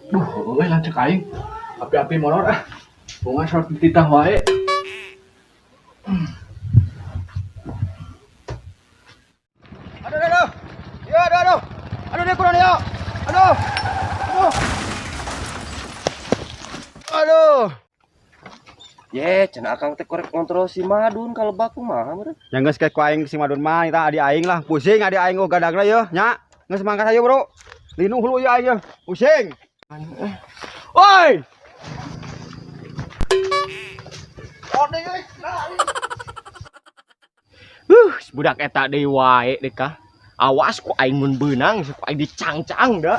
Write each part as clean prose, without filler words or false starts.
Duh, euy lanceuk aing. Api-api molor ah. Bunga sorot dititah wae. Aduh, aduh, aduh. Ya, aduh, aduh. Aduh, dia kurang dia. Aduh. Aduh. Aduh. Ye, cenah akang teh korek ngontrol si Madun kalau baku mah meureun. Yang geus kayak ku aing si Madun mah eta adi aing lah. Pusing adi aing oh gadagna yeuh nya. Geus mangkat ayo, Bro. Linu hulu ieu aing yeuh. Pusing. Woi. Budak eta deui wae deh kah. Awas ku aing mun beunang, ku aing dicangcang dah.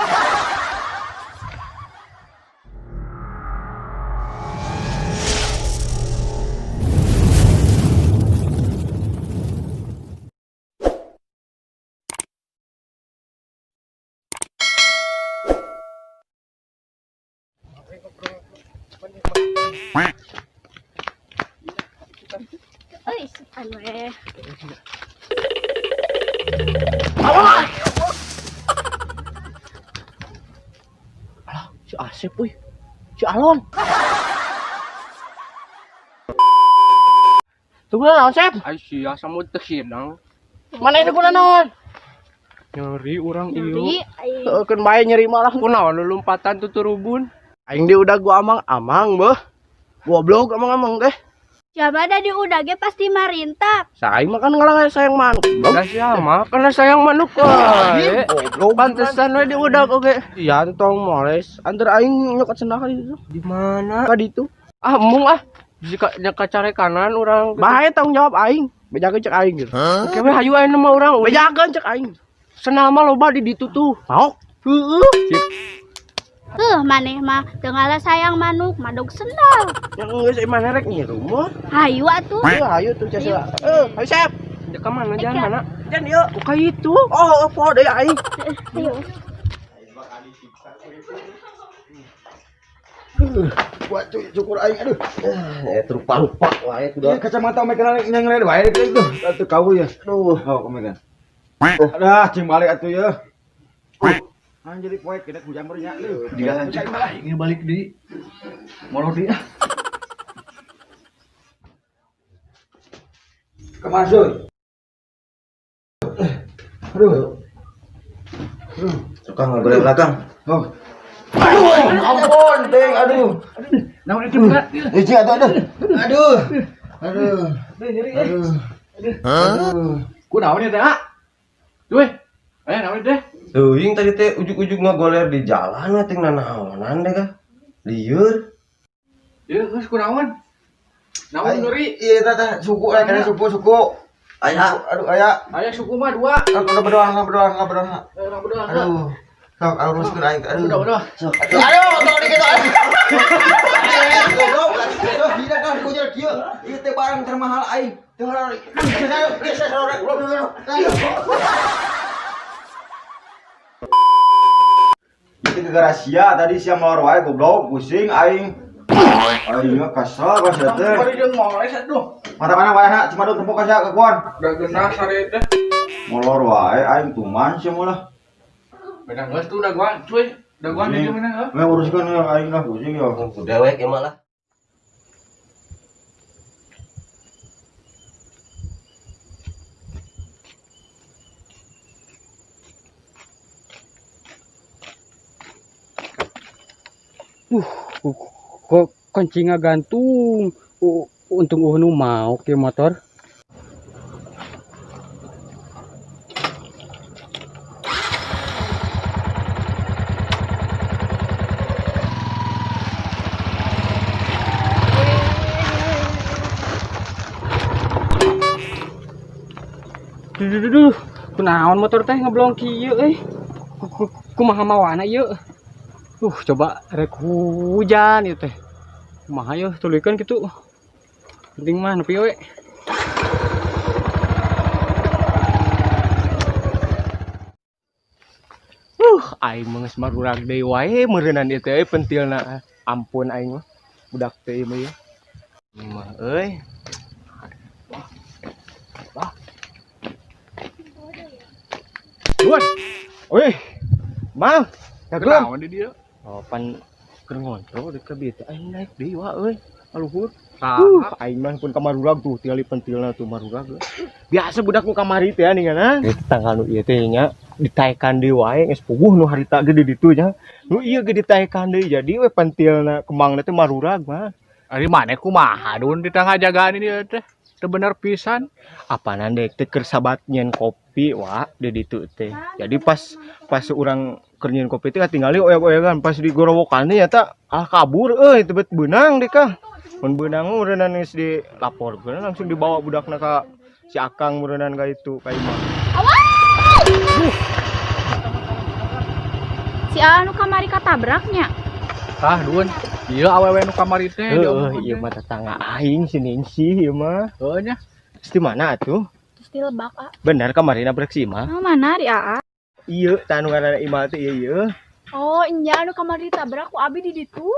Euy, anu eh. Alah, si Asep euy. Si Alon. Tunggu naon, Sep? Ai sia samud teu sidang. Mana ini guna naon? Nyeri urang ieu. Nyeri, ai. Heuh, keun bae nyeri malah. Kunaon lompatan tuturubun? Aing di udah gua amang-amang beuh. Goblok amang-amang teh. Siapa ada di udah ge pasti marintak. Saing mah kan ngalangan sayang manuk. Da sia mah kana sayang manuk wae. Goblok. Pantesan we di udag oge. Iya, tong moles. Antar aing nyokot sendal ka ditu. Di mana? Ka ditu. Ah, embung ah. Jika nyaka care kanan urang. Bae tanggung jawab aing. Bejakeun cek aing gitu. Oke we hayu ayeuna mah urang. Bejakeun cek aing. Senal mah loba di ditu tuh. Maok. Heueuh. Heuh, maneh mah teu ngalah sayang manuk, madog sendal. Yang geus imah rek ngiru mah. Hayu atuh. Heuh, hayu tuh sia. Heuh, hayu Sep. Ka mana jalan mana? Jan ieu. Kok ka itu? Oh, apa deui aing. Hayu. Buat cuy, syukur aing aduh. Eh, terlupa-lupa wae Iya kacamata mekan nyang wae itu. Atuh kau ya. Aduh. Oh, komekan. Aduh, cing balik atuh ya. Anjir poe kena hujan meureun nya. Jika lanceuk aing balik di molor di ah. Kemana cuy? Aduh. Aduh. Suka ngagoleh belakang. Oh. Aduh, ampun, ting, aduh. Naon itu berat? Licin atuh, aduh. Aduh. Aduh. Aduh. Aduh. Kunaon ya teh? Ah? Duh. Aya naon teh? Teuing tadi teh ujug-ujug ngagoler di jalan we ting nanaonan deh kah. Lieur. Ieu geus kunaon? Naon nyeri? Iya, teh, suku eh kana suku suku. Aya. Aduh, aya. Aya suku mah dua. Udah berdoa, berdoa, berdoa. Berdoa. Aduh. Sok aluruskeun aing, aduh. Udah, udah. Sok. Aduh, tong dikit aduh. Goblok, aduh, tidak kan kujer kieu. Ieu teh barang termahal aing. Teu halal. Itu gara sia tadi sia molor wae goblok, pusing aing. Aing mah kesel ka sia teh. Bari jeung moles aduh. Mata mana wayahna cuma dong tepok ka sia kekuan. Udah genah sare teh. Molor wae aing tuman sia mah lah. Beda geus tuh dagoan, cuy. Dagoan di mana heuh? Meh uruskeun ya aing lah pusing ya. Ku dewek ieu mah lah. Kok kunci gantung. Untung nu mau ke motor. Duh, duh, duh, kunaon motor teh ngeblong kieu euy. Kumaha mawana ieu? Coba rek hujan ieu teh. Kumaha yeuh tuluykeun kitu. Penting mah nepi we. Aing mah geus marurag deui wae meureunan ieu teh euy pentilna. Ampun aing mah. Budak teh ieu mah ieu. Ieu mah euy. Wah. Duan. Wih. Mang, Kunaon di dieu? Oh, pan keur ngontrol di ka bieu teh aing naik deui wa euy. Kaluhur. Aing mah pun kamarurag tuh tingali pentilna tuh marurag. Biasa budak nu kamari teh ningan. Tetangga nu ieu teh nya ditaekan deui wae geus puguh nu harita ge di ditu nya. Nu ieu ge ditaekan deui jadi we pentilna kembangna teh marurag mah. Ari maneh kumaha dun di tengah jagaan ini teh? Teu bener pisan. Apanan dek teh keur sabat nyen kopi wa di ditu teh. Jadi pas urang keur nyen kopi teh katingali oyag-oyagan pas di gorowokan teh nyata ah kabur euy teu bet beunang deh kah. Mun beunang mah meureunnan geus dilaporkeun langsung dibawa budakna ka si Akang meureunnan ka itu ka imah. Awas! Si anu kamari katabraknya. Tah dun. Ieu awewe nu kamari teh Heeh, ieu mah tetangga aing si Ningsih ieu mah. Heuh nya. Terus di mana atuh? Terus di Lebak, A. Bener kamari nabrak si Imah. Oh, mana di AA? Ieu tah anu ngaranna Imah teh ieu ieu. Oh, nya anu kamari ditabrak ku abi di ditu.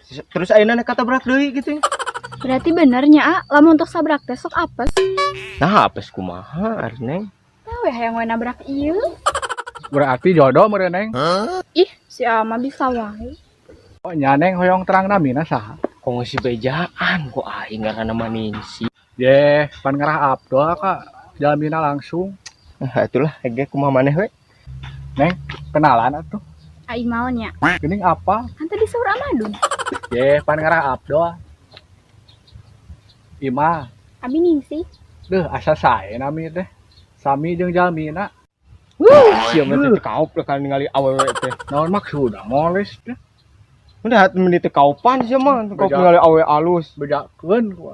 Terus ayeuna katabrak deui gitu. Berarti benernya, A, lamun untuk sabrak teh sok apes. Nah, apes kumaha ari Neng? Tah we hayang we nabrak ieu. Berarti jodoh meureun Neng. Ih, si A mah bisa wae. Oh, nya Neng hoyong terang namina saha? Kok si bejaan kok aing ngaranna mah Ningsih. Ye, pan ngarah Abdul ka jalmina langsung. Nah, itulah ge kumaha maneh we. Neng, kenalan atuh. Aing maon nya. Geuning apa? Kan tadi saur Amadun. Ye, pan ngarah Abdul. Imah. Abi Ningsih. Deuh, asa sae nami teh. Sami jeung jalmina. Sia mah teh kaup lah kan ningali awewe teh. Naon maksudna moles teh? Udah meni teh kaupan sia mah, kaup ningali awewe alus. Bejakeun ku.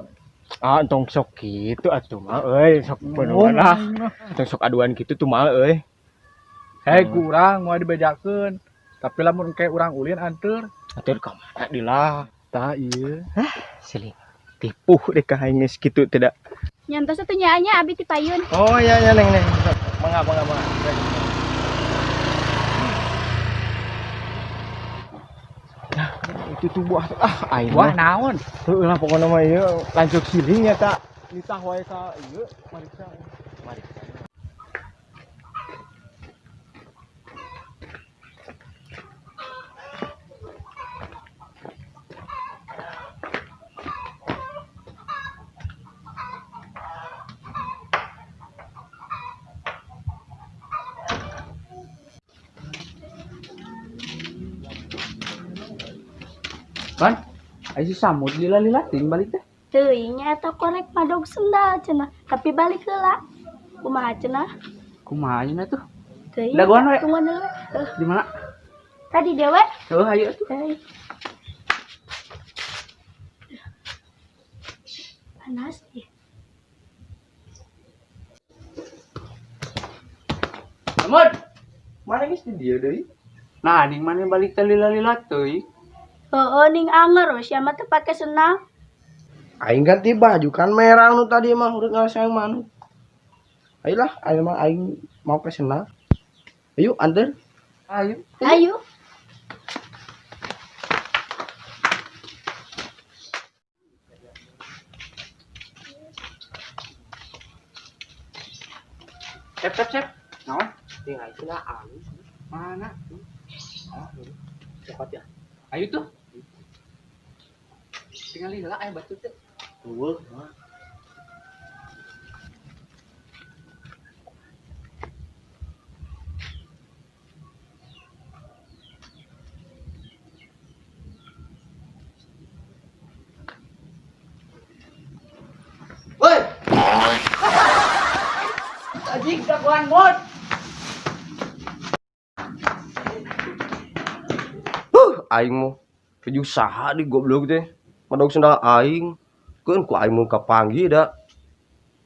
Ah, entong sok kitu atuh mah euy, sok penuhan lah. Entong sok aduan kitu tuh mah euy. Hei, kurang moal dibejakeun. Tapi lamun engke urang ulin anteur. Anteur ka mana dilah? Tah ieu. Hah, seling. Tipuh deh ka aing geus kitu teh da. Nyantos atuh nya abi ti payun. Oh iya iya Neng Neng. Mangga mangga mangga. Nah, itu tuh buah ah aing buah naon? Heuh lah pokona mah ieu lanjut siling nya ta. Nitah wae ka ieu mariksa. Mariksa. Ban, ayo si Samud lila-lila ting balik teh. Teuing nya eta korek madog sendal cenah, tapi balik heula. Kumaha cenah? Kumaha nya tuh? Teuing. Dagoan we. Tungguan heula. Di mana? Tadi dewe. Heuh, ayo tuh. Panas ya. Samud, mana geus di dieu deui? Nah, ning mana balik teh lila-lila teuing. Heeh, ning anger we sia mah teu pake senang. Aing ganti baju kan merah nu tadi mah urut ngasang manuk. Ayolah, aing mah aing mau ke senang. Ayo anter. Ayo. Ayo. Cep cep cep. Naon? Tinggal cenah alus. Mana? Ah, cepat ya. Ayo tuh. Tinggal heula aya batu teh. Eueuh mah. Woi. Anjing dagoan mod. Aing mah tujuh saha di goblok teh. Madog sendal aing. Keun ku aing mun kapanggih da.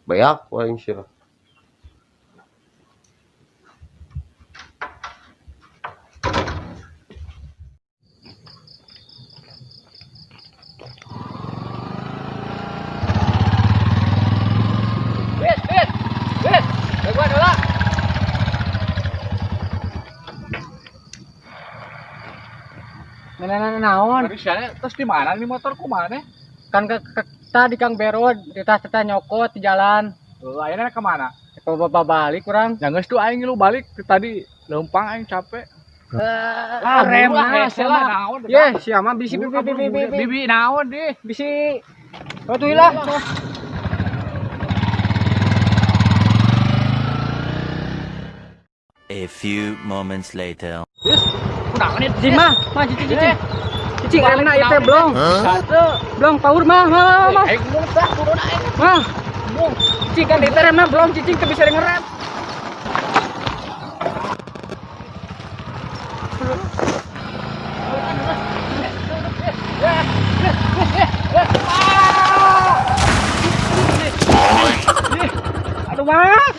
Beak ku aing sia. Wes, wes. Wes, dagoan heula. Nah, naon? Ari sia terus di mana nih motor ku mana? Kan ke tadi Kang Berod, titah-titah nyokot di jalan. Heuh, ayeuna ke mana? Ke bapak balik kurang. Ya geus tuh aing lu balik ke tadi leumpang aing capek. Ah, Rem lah, lah, hese lah, naon. Ye, sia mah bisi bibi bibi bibi. Bibi naon deh. Bisi. Oh, tuh lah. A few moments later. Kunaon ieu? Cicing mah, mah cicing cicing. Cicing remna ieu teh blong. Blong power mah, mah mah. Aing mung tah turun aing. Mah. Cicing kan ieu teh remna blong cicing teu bisa ngerem. Aduh, mah.